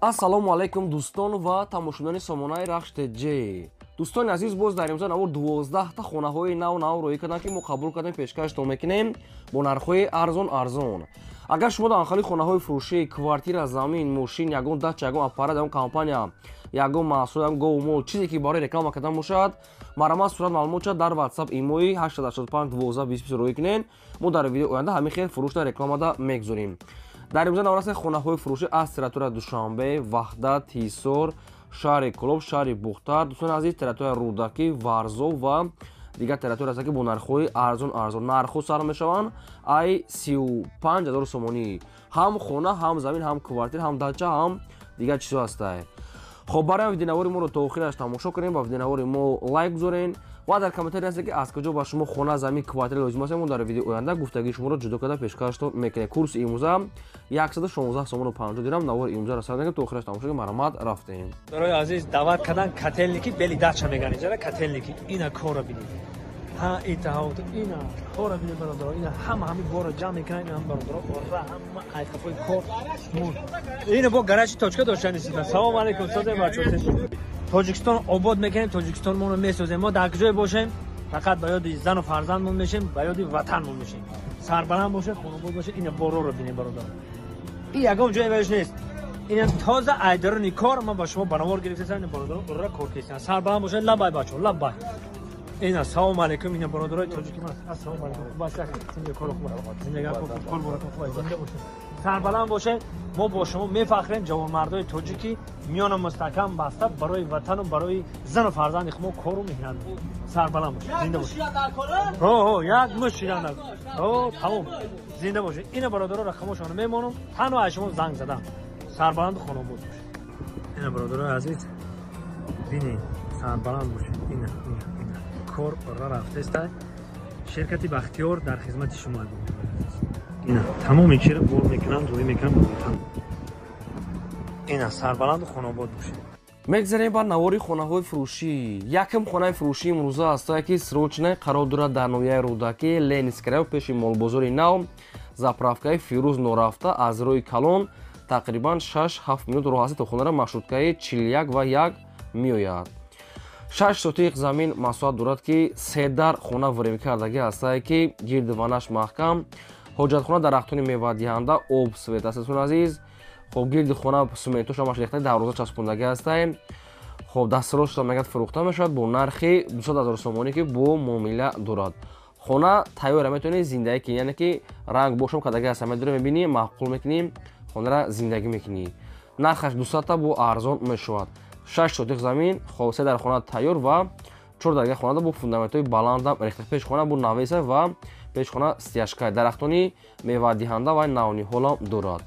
Ассалому алайкум, дӯстон ва тамошобинони сомонаи Рахш ТЖ. Дӯстони азиз, боз дар имрӯза навор 12та хонаҳои нав нав роӣ карданд, ки мо қабул кардем, пешкаштон мекунем бо нархҳои арзон арзон. Агар шумо дар анхали хонаҳои фурӯшӣ, квартира, замин, мошин, ягон дача, ягон аппарат, ягон компания, ягон маҳсул, ягон гову мол, чизе ки барои реклама кардан бошад, марҳамат, сурат, маълумотша дар WhatsApp, имои 885 12 20 роӣ кунед. Мо дар видеои оянда ҳамин хел фурӯшда рекламада мегузорем. Дар имрӯза навраси хонаҳои фурӯшӣ аз территория Душанбе, Ваҳдат, Ҳисор, шаҳри Кӯлоб, шаҳри Бухтар, дӯстони азиз, территория Рӯдакӣ, Варзоб ва дигар территория ҳастанд, ки бо нархҳои арзон арзон. Нархҳо сар мешаванд ай 35 000 сомонӣ. Ҳам хона, ҳам замин, ҳам квартира, ҳам дача, ҳам дигар чизҳо ҳастанд. Хоб, барои видеонавори моро то охираш тамошо кунем, ба видеонавори мо лайк гузорен ва дар комментария ҳасте, ки аз куҷо ба шумо хона, замин, квартира лозим аст. Мо дар видеои оянда гуфтагии шуморо ҷудо карда пешкаштон мекунем. Курси имрӯза 116 сомону 50 дирам. Навори имрӯзаро сар мекунем, то охираш тамошо кунем. Марҳамат, рафтем. Барои азиз даъват кардан Котельники, бели дача меган иҷара Котельники. Ина кора бинед, ҳа, итаҳот, ина кора бинед, бародаро. Ина ҳама ҳами бора ҷамъ мекунанд. Ина бародаро, ора ҳама айқафои кор. Ина бо гаражи точка доштани. Салом алейкум, созе бачо. Тоҷикистон обод мекунем, Тоҷикистон моро месозем. Мо дар куҷое бошем, фақат ба ёди зану фарзандмон мешем, ба ёди ватанмон мешем. Сарбаланд бошед, хонобод бошед. Ина бороро бинед, бародаро. И ягон ҷое ваиш нест. Ина тоза айдарони кор ман ба шумо банавор гирифтасам. Ина бародаро, ура, кор кестан. Сарбаланд бошед. Лабай, бачо, лабай. Ина, салому алейкум. Ина бародарои тоҷики ман, ассалому алейкум. Хуб, кор хуб, зиндагӣ хуб, кор хуб, зинда бошед, сарбаланд бошед. Мо бо шумо мефахрем. Ҷавонмардои тоҷикӣ миёна мустаҳкам баста, барои ватану барои зану фарзанди хумо кору меҳнат. Сарбаланд бошед, зинда бошед. Як муш шидан, тамом, зинда бошед. Ина бародаро, рақамошонро мемонам, танҳо аз шумо занг задам. Сарбаланду хонобод бошед. Ина, бародарои азиз, бинед, сарбаланд бошед. Ина, ина, ина кор ора рафтеста. Ширкати Бахтиёр дар хизмати шумо. Ина тамоми чиро бор мекунам, рӯй мекунам ба ватан. Ина, сарбаланду хонобод бошед. Мегзарем ба навори хонаҳои фурӯшӣ. Якм хонаи фурӯшии имрӯза ҳастае, ки срочно қарор дорад дар ноҳияи Рӯдакӣ, Ленинский район, пеши молбозори нав, заправкаи Фирӯз норафта, аз роҳи калон тақрибан 6-7 минут роҳ аст то хонара. Маршруткаи 41 ва 1 меояд. 6 сотиқ замин масоҳат дорад, ки се дар хона временный кардагӣ ҳастае, ки гирду ванаш маҳкам, ҳоҷатхона, дарахтони мевадиҳанда, об, свет аст, дӯстони азиз. Хоб, гирди хона сументош ҳамаш рехта, дарвоза часпондагӣ ҳастае. Хоб, дастрош мегӯяд, фурӯхта мешавад бо нархи 200 ҳазор сомонӣ, ки бо муомила дорад. Хона тайёра, метавонӣ зиндагӣ кунӣ, яъне ки ранг бошам кардагӣ ҳаста. Медорӣ, мебинӣ, маъқул мекунӣ, хонара зиндагӣ мекунӣ. Нархаш 200та бо арзон мешавад. 6 сотиқ замин, хоб, се дар хона тайёр ва чор дарга хонада бо фундаментҳои баландам рехта. Пеш хона бо навеса ва пешхона стяжка, дарахтони мевадиҳанда ва навниҳолам дорад.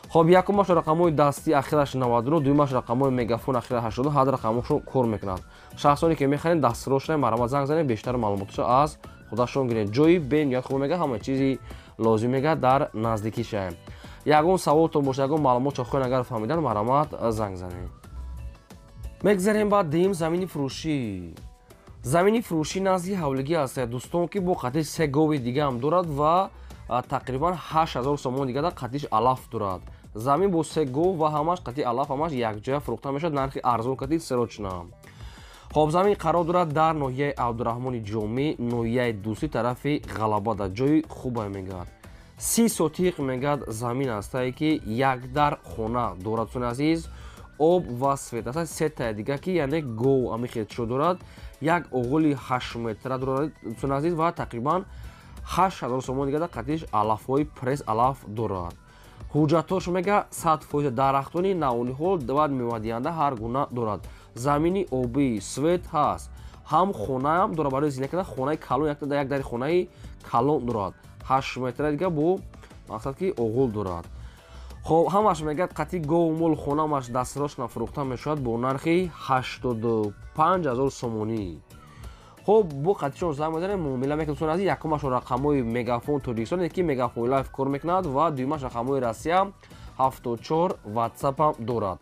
Хоб, якумаш рақамҳои дастӣ ахираш 99, дуюмаш рақамҳои Мегафон ахира 80, ҳар рақамҳошон кор мекунад. Шахсоне ки мехаред, дастрош, марҳамат, занг занед, бештар маълумоташо аз худашон гиред. Ҷои бениҳоят хуб мега, ҳама чизи лозим мега, дар наздикиша. Ягон саволтон бошад, ягон маълумотшо хоҳед агар фаҳмидан, марҳамат, занг занед. Мегзарем ба дуюм замини фурӯшӣ. Замини фурӯшӣ назди ҳавлигӣ аст, дӯстон, ки бо қатиш се гови дигаам дорад ва тақрибан 8000 сомон дига дар қатиш алаф дорад. Замин бо се гов ва ҳамаш қатъи алаф, ҳамаш якҷоя фурӯхта мешавад, нархи арзон кати, срочно. Хоб, замин қарор дорад дар ноҳияи Абдураҳмони Ҷомӣ, ноҳияи Дӯстӣ, тарафи Ғалаба, дар ҷои хубе мегӯяд. 30 сотиқ мегӯяд замин ҳастае, ки як дар хона дорад, дӯстони азиз, об ва свет аст, сетаи дига, ки яъне гов ами хелчо дорад, як оғули 8 метра дорад, дӯстони азиз, ва тақрибан 8000 сомон дига дар қатиш алафҳои пресс алаф дорад. Ҳуҷҷатҳош мега 100%, дарахтони навниҳол ва мевадиҳанда ҳар гуна дорад, замини обӣ, свет ҳаст, ҳам хонаам дорад барои зиндагӣ кардан, хонаи калон, як дари хонаи калон дорад, 8 метра дига бо мақсад ки оғул дорад. Хоб, ҳамаш мегӯяд қатъи гову мол, хонаамаш дастрошна фурӯхта мешавад бо нархи 85 000 сомонӣ. Хоб, бо қатъишон занг мезанем, муомила мекунем, дӯстони азиз. Якумаш рақамҳои Мегафон Тоҷикистон, ки Мегафон Лайф кор мекунад, ва дуюмаш рақамҳои Россия 74, Ватсапам дорад.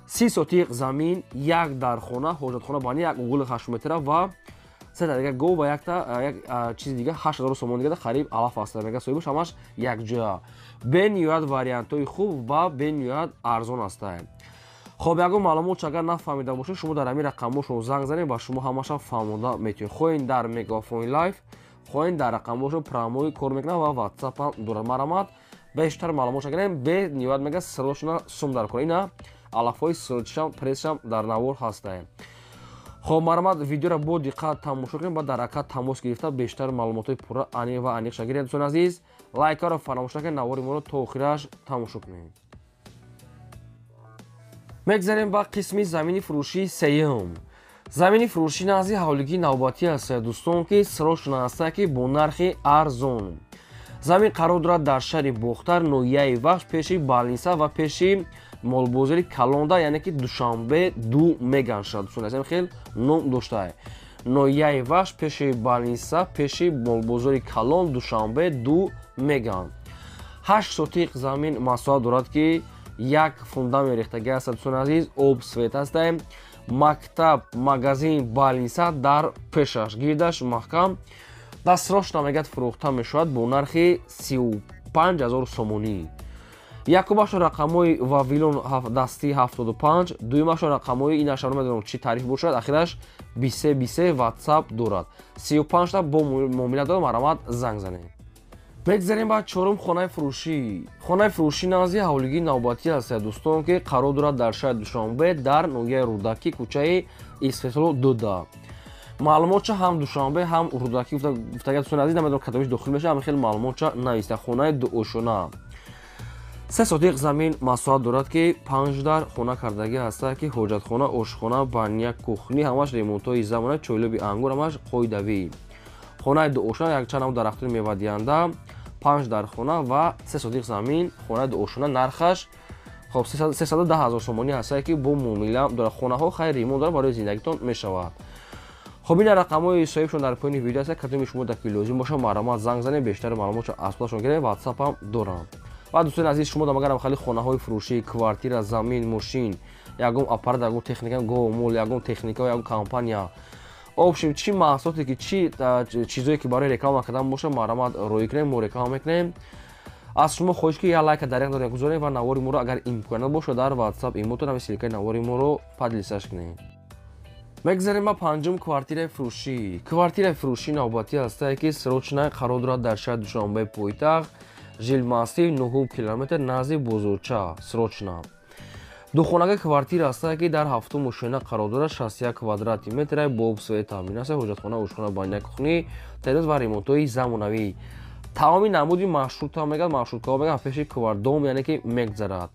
30 сотиқ замин, як дар хона, ҳоҷатхона бани, як угули 8 метра ва сета дига гов ва якта як чизи дига, 8000 сомон дига қариб алаф аст, мега соҳибаш, ҳамаш якҷоя. Бениҳоят вариантҳои хуб ва бениҳоят арзон ҳастанд. Хоб, ягон маълумот агар нафаҳмида бошед, шумо дар ҳамин рақамҳошон занг занед, ба шумо ҳамаша фаҳмода метавонед. Хоҳед дар Мегафон Лайф, хоҳед дар рақамҳошон прямой кор мекунад ва WhatsApp ҳам дорад. Марҳамат, бештар маълумотша гирем, бениҳоят мега срочно сум дар кор. Ина алафҳои срочшам прессшам дар навор ҳастаем. Хоб, марҳамат, видеоро бо диққат тамошо кунед, баъд дар ҳаракат тамос гирифта бештар маълумотҳои пурра аниқ ва аниқша гиред. Дӯстони азиз, лайкаро фаромӯш накунед, навори моро то охираш тамошо кунед. Мегзарем ба қисми замини фурӯшии сеюм. Замини фурӯшӣ назди ҳавлигии навбатӣ аст, дӯстон, ки срочно ҳаста, ки бо нархи арзон. Замин қарор дорад дар шаҳри Бохтар, ноҳияи Вахш, пеши больница ва пеши молбозори калонда, яъне ки Душанбе 2 меганшад. Дӯстони азиз, хел ном доштае. Ноҳияи Вахш, пеши больница, пеши молбозори калон, Душанбе 2 меган. 8 сотиқ замин масоҳат дорад, ки як фундамент рехтагӣ аст, дӯстони азиз, об свет ҳастаем, мактаб, магазин, больница дар пешаш, гирдаш маҳкам. Дастрошна мегӯяд фурӯхта мешавад бо нархи 35 000 сомонӣ. Якумашон рақамҳои Вавилон дастии 75, дуюмашон рақамҳои ин ашаро медонам чӣ тариф бошад, ахираш 23 23 WhatsApp дорад. 35 та бо муомила дорад, марҳамат занг занед. Мегзарем ба чорум хонаи фурӯшӣ. Хонаи фурӯшӣ назди ҳавлигии навбатӣ аст, дӯстон, ки қарор дорад дар шаҳри Душанбе, дар ноҳияи Рӯдакӣ, кӯчаи Истиқлол 2. Маълумотча ҳам Душанбе, ҳам Рӯдакӣ гуфтага, дӯстони азиз, намедонам кадомиш дохил мешавад, ҳамин хел маълумотча нависта. Хонаи дуошона. 3 сотиқ замин масоҳат дорад, ки 5 дар хона кардагӣ ҳаста, ки ҳоҷатхона, ошхона, баня, кухни, ҳамаш ремонтҳои замона, чойлоби ангур, ҳамаш қоидавӣ. Хонаи дуошона, якчанд ҳам дарахтони мевадиҳанда, 5 дар хона ва 3 сотиқ замин, хонаи дуошона, нархаш хоб 310 000 сомонӣ ҳаста, ки бо муомила дорад. Хонаҳо хайр ремонт дорад, барои зиндагитон мешавад. Хоб, ина рақамҳои соҳибшон дар поёни видео аст, кадоми шумо дар ки лозим бошад, марҳамат занг занед, бештар маълумотшо аз худашон гиред, WhatsApp ҳам доранд. Ва дӯстони азиз, шумо дамагарам хали хонаҳои фурӯшӣ, квартира, замин, мошин, ягон аппарат, ягон техника, гов, мол, ягон техника, ягон компания, общем, чӣ маҳсулоте ки, чӣ чизое ки барои реклама кардан бошад, марҳамат роӣ кунем, мо реклама мекунем. Аз шумо хоҳиш ки як лайка дар як гузорем ва навори моро агар имконият бошад дар WhatsApp имотон ҳами ссылка и навори моро поделиться ш кунем. Мегзарем ба панҷум квартираи фурӯшӣ. Квартираи фурӯшӣ навбатӣ ҳастае, ки срочно қарор дорад дар шаҳри Душанбе пойтахт, Жилмассив, 9 километр, назди бозорча, срочно. Духонаги квартира ҳастае, ки дар ҳафтум ошёна қарор дорад, 61 квадрати метр, бо об свет таъмин аст, ҳоҷатхона, ошхона, баня, кухни, террас ва ремонтҳои замонавӣ. Тамоми намуди маршрутҳо мегӯяд, маршруткаҳо мегӯяд пеши дом, яъне ки мегзарад.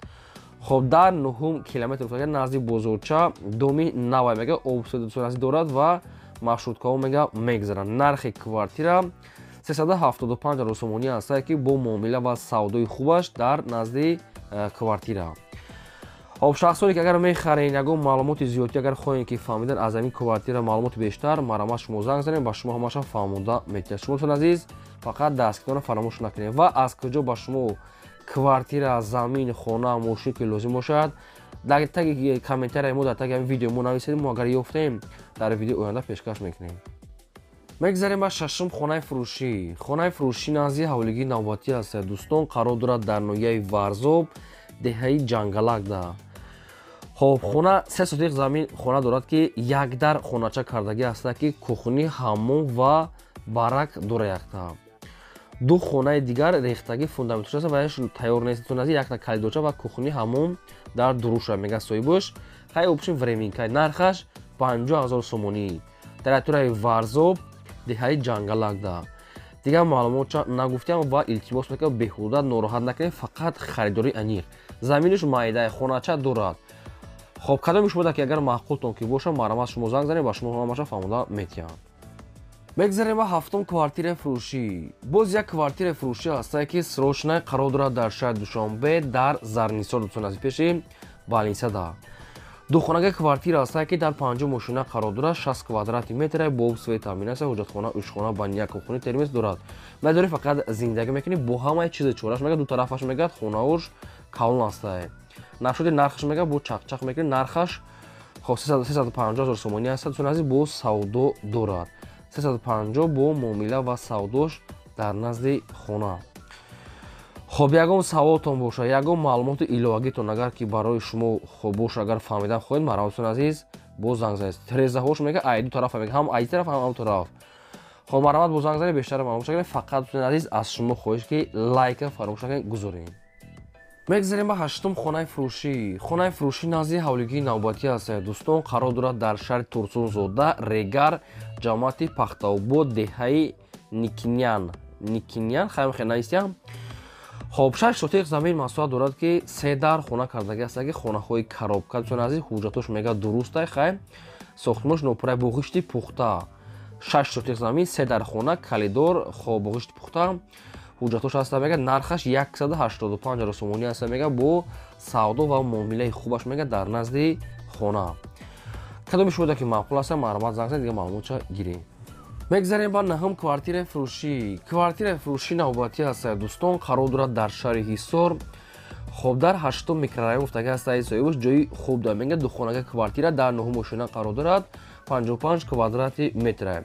Хоб, дар 9 километр назди бозорча, доми навай мегӯяд, об свет дорад ва маршруткаҳо мегӯяд мегзаранд. Нархи квартира 375 000 сомонӣ ҳастае, ки бо муомила ва савдои хубаш дар назди квартира. Хоб, шахсоне ки агар мехарен, ягон маълумоти зиёдтӣ агар хоҳем ки фаҳмидан аз ҳамин квартира маълумоти бештар, марҳамат шумо занг занед, ба шумо ҳамаша фаҳмонда метиҳад. Шумо дӯстони азиз, фақат дастгирона фаромӯш накунед ва аз куҷо ба шумо квартира, замин, хона, мошин ки лозим бошад, дар таги комментарияи мо, дар таги ҳамин видео мо нависед, мо агар ёфтем дар видеои оянда пешкаш мекунем. Мегзарем ба шашум хонаи фурӯшӣ. Хонаи фурӯшӣ назди ҳавлигии навбатӣ аст, дӯстон, қарор дорад дар ноҳияи Варзоб, деҳаи Ҷангалакда. Хоб, хона 3 сотиқ замин хона дорад, ки як дар хонача кардагӣ ҳаста, ки кухни, ҳаммом ва барак дора якта. Ду хонаи дигар рехтагӣ фундаментош аст ва тайёр нест, якта калидорча ва кухни, ҳаммом дар дуруша мега соҳибош. Хай общем временка, нархаш 50 000 сомонӣ. Территорияи Варзоб, деҳаи Ҷангалакда. Дигар маълумотча нагуфтям ва илтимос мекунам беҳуда нороҳат накунед, фақат харидории аниқ. Заминаш майдаи хонача дорад. Хоб, кадоми шумо ки агар маъқултон ки бошад, марҳамат шумо занг занед, ба шумо ҳамаша фаҳмонда метиҳам. Мегзарем ба ҳафтум квартираи фурӯшӣ. Боз як квартираи фурӯшӣ ҳастае, ки срочно қарор дорад дар шаҳри Душанбе, дар Зарнисор, дӯстони азиз, пеши больницада. Духонаги квартира ҳастае, ки дар панҷум ошёна қарор дорад, 60 квадрати метр, бо об свет таъмин аст, ҳоҷатхона, ошхона, баня, кухни, термес дорад. Медорӣ фақат зиндагӣ мекунӣ бо ҳамаи чизи чораш мегӯяд, ду тарафаш мегӯяд, хонаош калон ҳастае. Нашуди нархаш мегӯяд, бо чақчақ мекунӣ, нархаш хоб 350 000 сомонӣ аст, дӯстони азиз, бо савдо дорад. 350 бо муомила ва савдош дар назди хона. Хоб, ягон саволтон боша, ягон маълумоти иловагитон агар ки барои шумо хоб боша, агар фаҳмидан хоҳед, марҳамат дӯстони азиз, боз занг занед. Терезаҳош мега ай ду тараф мега, ҳам ай тараф, ҳам ам тараф. Хоб, марҳамат, боз занг занед, бештар маълумот шагиред. Фақат дӯстони азиз, аз шумо хоҳиш ки лайка фаромӯш накунед, гузоред. Мегзарем ба ҳаштум хонаи фурӯшӣ. Хонаи фурӯшӣ назди ҳавлигии навбатӣ аст, дӯстон, қарор дорад дар шаҳри Турсунзода, Регар, ҷамоати Пахтаобод, деҳаи Никинян. Никинян, хайм хе наистям. Хоб, 6 сотиқ замин масоҳат дорад ки 3 дар хона кардагӣ аст, ки хонаҳои коробка, дӯстони азиз, ҳуҷҷатош мега дурустай, хай сохтмонш нопурай, бо ғишти пухта. 6 сотиқ замин, 3 дар хона, калидор, хоб, бо ғишти пухта. Ҳуҷҷатош ҳаста мега, нархаш 185 ҳазор сомонӣ аста мега, бо савдо ва муомилаи хубаш мега дар назди хона. Кадоми шумо ки маъқул аста, марҳамат, занг занед, дига маълумотша гиред. Мегзарем ба наҳум квартираи фурӯшӣ. Квартираи фурӯшӣ навбатӣ аст, дӯстон, қарор дорад дар шаҳри Ҳисор. Хоб, дар ҳаштум микрорайон гуфтага аст соҳибаш, ҷои хуб дорад. Мега духонага квартира дар нуҳум ошёна қарор дорад, 55 квадрати метра.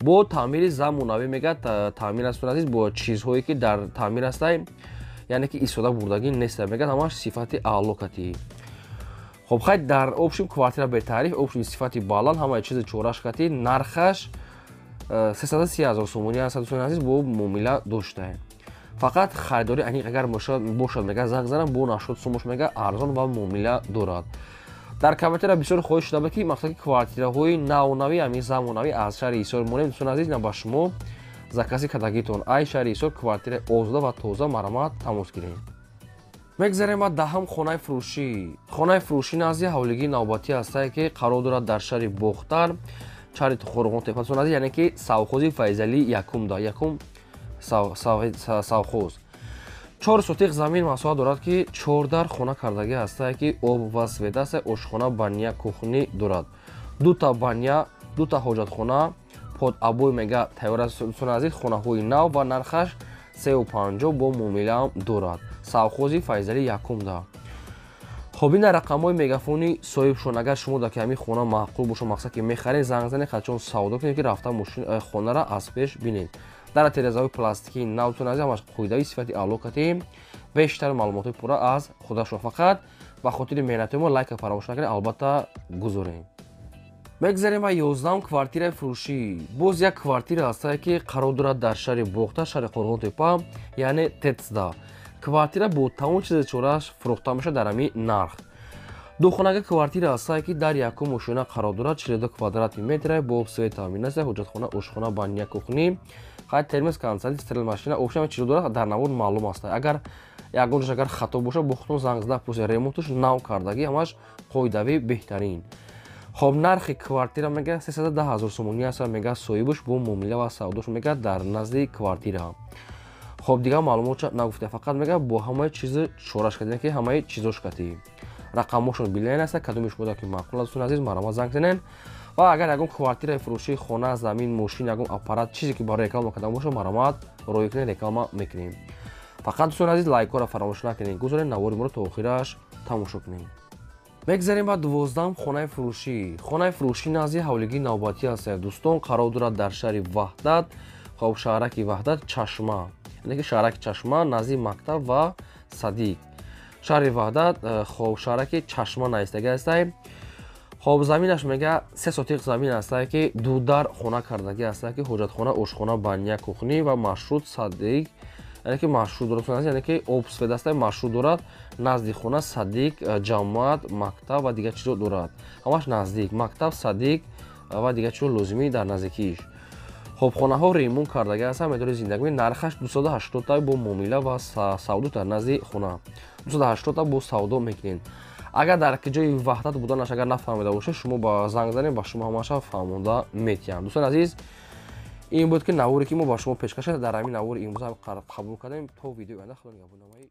Бо таъмири замонавӣ мега, таъмир аст азиз, бо чизҳое ки дар таъмир астай, яъне ки истода бурдагӣ нест, мега ҳамаш сифати аъло кати. Хоб, хай дар общем квартира бетариф, общем сифати баланд, ҳамаи чизи чораш кати, нархаш 330 ҳазор сомонӣ аст, дӯстони азиз, бо муомила доштае. Фақат харидорӣ аниқ агар бошад, мега занг занам, бо 80 сомош мега арзон ва муомила дорад. Дар комментария бисёр хоҳиш шуда буд ки мақсад ки квартираҳои навнавӣ, ҳамин замонавӣ аз шаҳри Ҳисор монем. Дӯстони азиз, на ба шумо закази кардагитон ай шаҳри Ҳисор квартираи озода ва тоза, марҳамат, тамос гиред. Мегзарем ба даҳум хонаи фурӯшӣ. Хонаи фурӯшӣ назди ҳавлигии навбатӣ ҳастае ки қарор дорад дар шаҳри Бохтар, шаҳри Қурғонтепа, дӯстони азиз, яъне ки совхози Файзалӣ якум да, якум совхоз. 4 сотиқ замин масоҳат дорад ки 4 дар хона кардагӣ ҳастае ки об ва свет аст, ошхона, баня, кухни дорад. Дута баня, дута ҳоҷатхона, под обой мега тайёр аст, дӯстони азиз, хонаҳои нав ва нархаш 3,50 бо муомилаам дорад. Совхози Файзалӣ якум да. Хоб, ина рақамҳои мегафони соҳибшон. Агар шумо дар ки ҳамин хона маъқул боша, мақсад ки мехаред, занг занед, хачон савдо кунед ки рафта хонара аз пеш бинед. Дар терезаҳои пластикии нав, дӯстони азиз, ҳамаш қоидаи сифати аъло катем. Бештар маълумотҳои пурра аз худашон. Фақат ба хотири меҳнати мо лайка фаромӯш накунед, албатта гузорем. Мегзарем ба 11 квартираи фурӯшӣ. Боз як квартира ҳастае ки қарор дорад дар шаҳри Бохтар, шаҳри Қурғонтепа, яъне Тецда. Квартира бо тамоми чизи чорааш фурӯхта мешавад дар ҳамин нарх. Духонага квартира ҳастае ки дар якум ошёна қарор дорад, 42 квадрати метра, бо свет таъмин аст, ҳоҷатхона, ошхона, баня, кухни, хай термос, кондиционер, стиральная машина, общем чизо дорад, дар навор маълум аст. Агар ягон ҷош агар хато бошад, бо худтон занг зада пурсед, ремонташ нав кардагӣ, ҳамаш қоидавӣ беҳтарин. Хоб, нархи квартира мега 310 ҳазор сомонӣ аст, мега соҳибаш бо муомила ва савдош мега дар назди квартира. Хоб, дигар маълумотша нагуфта, фақат мега бо ҳамаи чизи чораш кардем ки ҳамаи чизош катӣ. Рақамҳошон билайн аст, кадоми шумо ки маъқул аст, дӯстони азиз, марҳамат, занг занед. Ва агар ягон квартираи фурӯшӣ, хона, замин, мошин, ягон аппарат, чизе ки барои реклама кардан бошад, марҳамат, роҳӣ кунед, реклама мекунем. Фақат дӯстони азиз, лайкҳоро фаромӯш накунед, гузоред, навори моро то охираш тамошо кунед. Мегзарем ба 12 хонаи фурӯшӣ. Хонаи фурӯшӣ назди ҳавлигии навбатӣ аст, дӯстон, қарор дорад дар шаҳри Ваҳдат, хоб, шаҳраки Ваҳдат, Чашма, яъне ки шаҳраки Чашма, назди мактаб ва садик. Шаҳри Ваҳдат, хоб, шаҳраки Чашма наистагӣ ҳастай. Хоб, заминаш мега 3 сотиқ замин ҳастае ки ду дар хона кардагӣ ҳастае ки ҳоҷатхона, ошхона, баня, кухни ва маршрут садик, яъне ки маршрут дорад, яъне ки об свет ҳастае, маршрут дорад, назди хона садик, ҷамоат, мактаб ва дигар чизо дорад. Ҳамаш наздик, мактаб, садик ва дигар чизо лозимӣ дар наздикиш. Хоб, хонаҳо ремонт кардагӣ ҳастанд, медори зиндагӣ, нархаш 280 та бо муомила ва савдо дар назди хона. 280 та бо савдо мекунед. Агар дар ҷои Ваҳдат буданаш агар нафаҳмида бошед, шумо ба занг занед, ба шумо ҳамаша фаҳмонда метиҳам. Дӯстони азиз, ин буд ки наворе ки мо ба шумо пешкаш кардем, дар ҳамин навори имрӯза қабул кардем. То видеои оянда, Худо нигаҳбони.